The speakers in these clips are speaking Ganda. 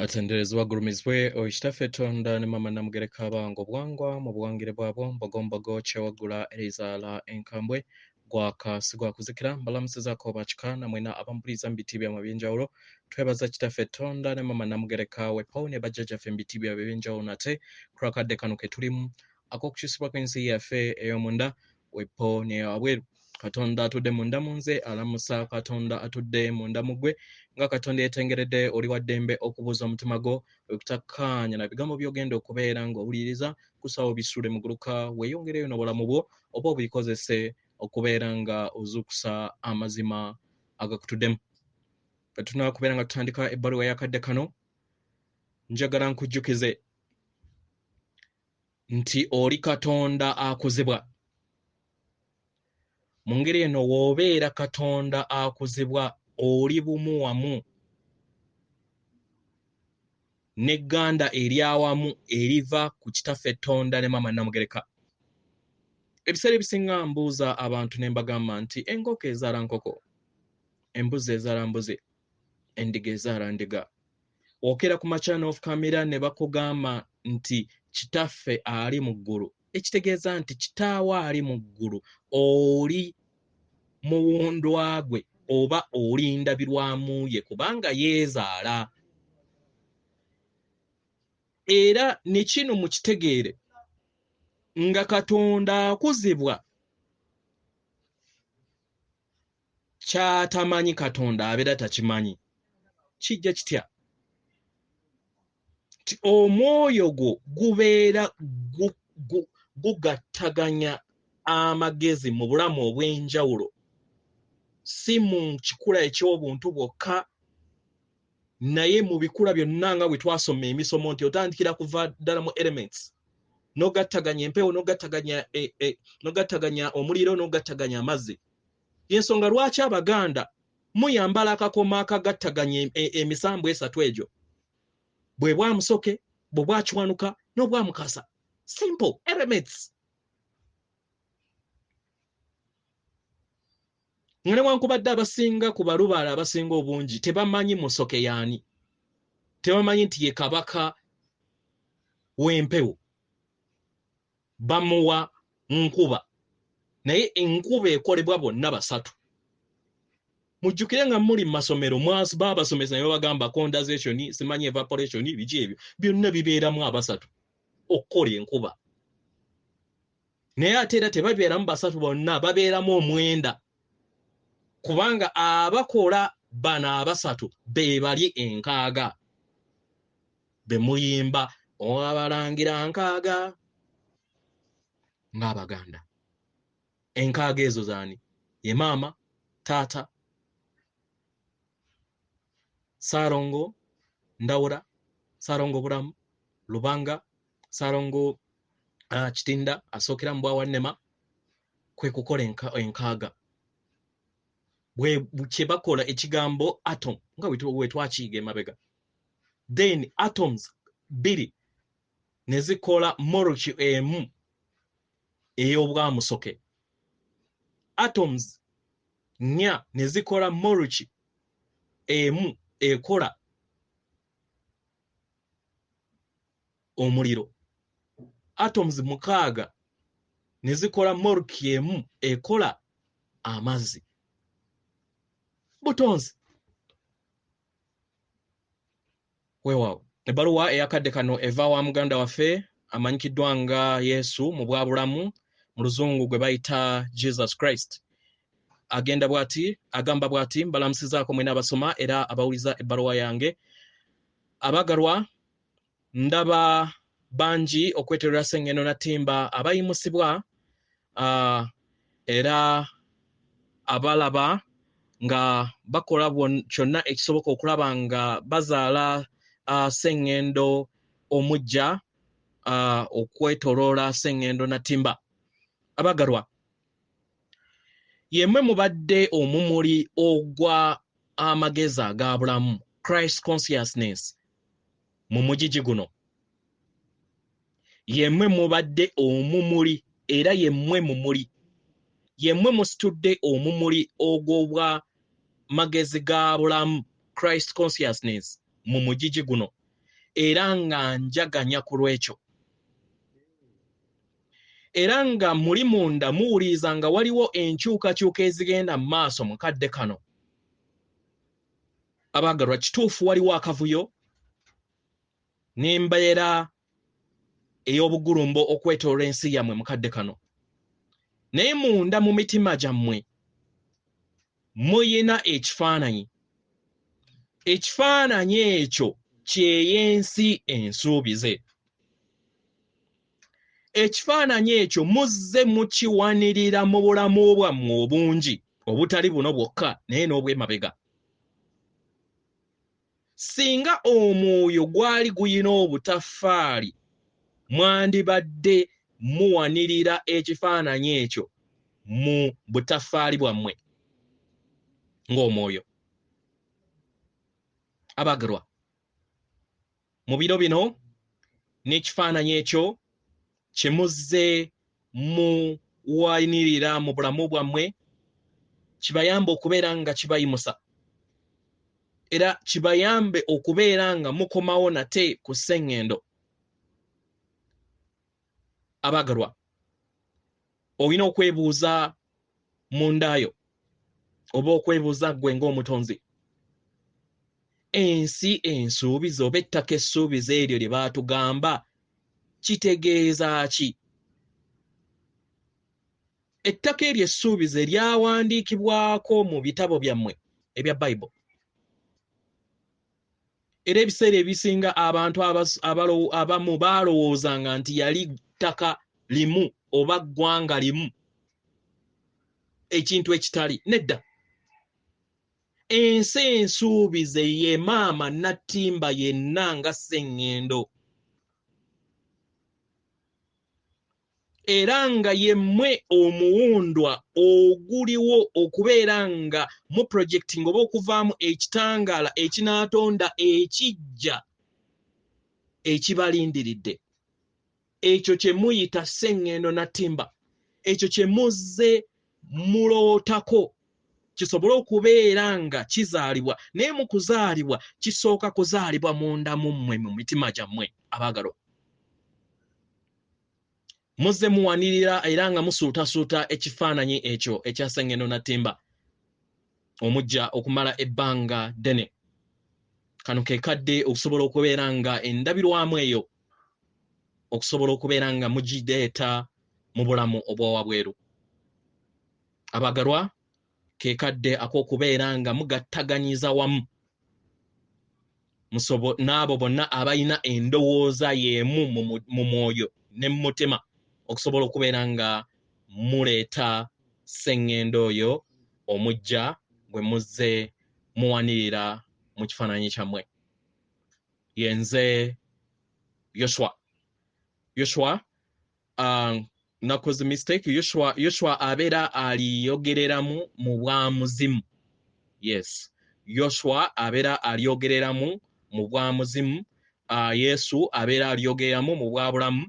Atenderezebwa agulumizibwe oyo Kitaffe Tonda ne Maama Namugereka abange obuwangwa mu buwangire bwabwo Mbogombogo Kyewaggula erizaala enkambwe gwaka si gwa kuzikira. Mbalamusizaako bakika namwena abampuliriza mu biti byammwe eby'enjawulo. Twebaza Kitaffe Tonda ne Maama Namugereka wepawo ne bajjajjaffe mu biti byabwe eby'enjawulo nate kulwakadde kano ke tulimu ak'okukyusibwa kw'ensi yaffe ey'omunda wepo neyawabweru. Katonda atudde munda mu nze alamusa Katonda atudde munda mu ggwe. Nga Katonda yeetengeredde oli wa ddembe okubuuza omutima gwo wekutakkaanya na bigambo by'ogenda okubeera ng'owuliriza kusaba obisule muguluka weeyongereyo n'obulamu bwo oba obikozese okubeera nga ozuukusa amazima agakutuddemu. Bwe tunaakubeera nga tutandika ebbaluwa y'akadde kano, njagala nkujjukize nti oli Katonda akuzibwa. Mu ngeri eno w'obeera Katonda akuzibwa oli bumu wamu n'egganda eryawamu eriva ku Kitaffe Tonda ne Maama Namugereka. Ebiseera ebisinga mbuuza abantu ne mbagamba nti enkoko ezaala nkoko, embuzi ezaala mbuzi, endiga ezaala ndiga. Okera ku makya n'ofukamira ne bakugamba nti Kitaffe ali mu ggulu, ekitegeeza nti kitaawo ali mu ggulu, oli muwundwa gwe oba oli ndabirwamu ye kubanga yeezaala. Era ne kino mukitegeere nga Katonda akuzibwa ky'atamanyi Katonda abeera takimanyi. Kijja kitya? Nti omwoyo gwo gubeera gugattaganya amagezi mu bulamu obw'enjawulo, si mu kikula eky'obuntu bwokka, naye mu bikula byonna nga bwe twasoma emisomo nti otandikira kuva ddala mu elements, n'ogattaganya empewo, n'ogattaganya omuliro, n'ogattaganya amazzi. Y'ensonga lwaki Abaganda muyambala akakoma akagattaganya emisambu esatu egyo, bwe bwa Musoke, bwe bwa Kiwanuka n'obwa Mukasa. Simple elements. Nga newankubadde abasinga ku balubaale abasinga obungi tebamanyi Musoke y'ani, tebamanyi nti ye kabaka w'empewo, bamuwa nkuba, naye enkuba ekolebwa bonna basatu. Mujjukire nga muli mu masomero baabasomesa ne babagamba condensation, simanyi evaporation, biki ebyo byonna bibeeramu abasatu okukola enkuba. Naye ate era tebabeeramu basatu bonna, babeeramu omwenda, kubanga abakola bano abasatu be bali enkaaga be muyimba abalangira nkaaga ng'Abaganda. Enkaaga ezo zaani? Ye maama, taata, Ssaalongo Ndawula, Ssaalongo Bulamu, Lubanga, Ssaalongo Kitinda asookera mu Bwawannema, kwe kukola enkaaga. Bwe kye bakola ekigambo atom nga bwe twakiyiga emabega. Then atoms bbiri ne zikola molecule emu ey'obwamusoke. Atoms nnya ne zikola molecule emu ekola omuliro. Atoms mukaaga ne zikola molecule emu ekola amazzi. Butonzi. Weewaawo. Ebbaluwa eyakadde kano eva wa muganda waffe amanyikiddwa nga Yesu mu bwabulamu, mu luzungu gwe bayita Jesus Christ. Agenda bw'ati, agamba bw'ati, mbalamusizaako mwena abasoma era abawuliza ebbaluwa yange. Abagalwa, ndaba bangi okwetooloola Ssengendo Nattimba abayimusibwa, era abalaba nga bakola kyonna ekisoboka okulaba nga bazaala Ssengendo omuggya okwetooloola Ssengendo Nattimba. Abagalwa, yemmwe mubadde omumuli ogwa amagezi aga bulamu, Christ consciousness, mu mugigi guno. Yemmwe mubadde omumuli era yemmwe mumuli. Yemmwe musitudde omumuli ogw'obwa magezi ga bulamu, Christ consciousness, mu mugigi guno. era nga njaganya ku lw'ekyo. Era nga muli munda muwuliriza nga waliwo enkyukakyuka ezigenda mu maaso mu kadde kano. Abaagalwa, kituufu waliwo akavuyo n'embeera ey'obugulumbo okwetooloola ensi yammwe mu kadde kano. Naye munda mu mitima gyammwe muyina ekifaananyi. Ekifaananyi ekyo ky'ey'ensi ensuubize. Ekifaananyi ekyo muzze mukiwanirira mu bulamu bwammwe obungi, obutali buno bwokka naye n'obw'emabega. Singa omwoyo gwali guyina obutaffaali, mwandibadde muwanirira ekifaananyi ekyo mu butaffaali bwammwe ng'omwoyo. Abaagalwa, mu biro bino n'ekifaananyi ekyo kye muzze muwanirira mu bulamu bwammwe kibayambe okubeera nga kibayimusa, era kibayambe okubeera nga mukomawo nate ku sseŋŋendo. Abaagalwa, olina okwebuuza mundaayo oba okwebuuza ggwe ng'omutonzi, ensi ensuubize oba ettaka essuubize eryo lye baatugamba kitegeeza ki? Ettaka eryo essuubize lyawandiikibwako mu bitabo byammwe ebya Bayibuli. Era ebiseera ebisinga abantu abamu baalowoozanga nti yali ttaka limu oba ggwanga limu, ekintu ekitali. Nedda. Ensi ensuubize ye maama Nattimba yenna nga sseŋŋendo. Era nga yemmwe omuwundwa oguliwo okubeera nga mu projecting oba okuvaamu ekitangaala ekinaatonda ekijja ekibalindiridde. Ekyo kye muyita sseŋŋendo Nattimba, ekyo kye muzze mulootako kisobole okubeera nga kizaalibwa, naye mu kuzaalibwa kisooka kuzaalibwa munda mu mmwe, mu mitima gyammwe. Abaagalwa, muzze muwanirira era nga musuutasuuta ekifaananyi ekyo ekya sseŋŋendo Nattimba omujja okumala ebbanga ddene. Kano ke kadde okusobola okubeera nga endabirwamu eyo okusobola okubeera nga mugireeta mu bulamu obw'owabweru. Abaagalwa, ke kadde ak'okubeera nga mugattaganyiza wamu n'abo bonna abalina endowooza y'emu mu mwoyo ne mu mutima okusobola okubeera nga muleeta sseŋŋendo oyo omujja gwe muzze muwanirira mu kifaananyi kyammwe. Yenze Yoshua. Yoshua, nakoze mistake. Yoshua abeera aliyogereramu mu bwamuzimu. Yes, Yoshua abeera alyogereramu mu bwamuzimu. Yesu abeera alyogereramu mu bwabulamu.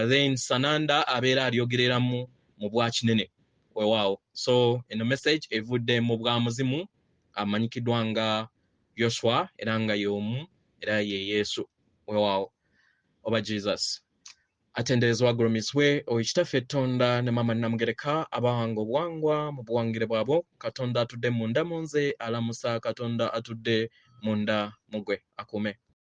Then Sananda abeera alyogereramu mu bwakinene. Weewaawo. So eno message evudde mu bwamuzimu amanyikiddwa nga Yoshua era nga y'omu era ye Yesu. Weewaawo. Oba Jesus. Atenderezebwa agulumizibwe oyo Kitaffe Tonda ne Maama Nnamugereka abawanga obuwangwa mu buwangire bwabwo. Katonda atudde munda mu nze alamusa Katonda atudde munda mu ggwe akuume.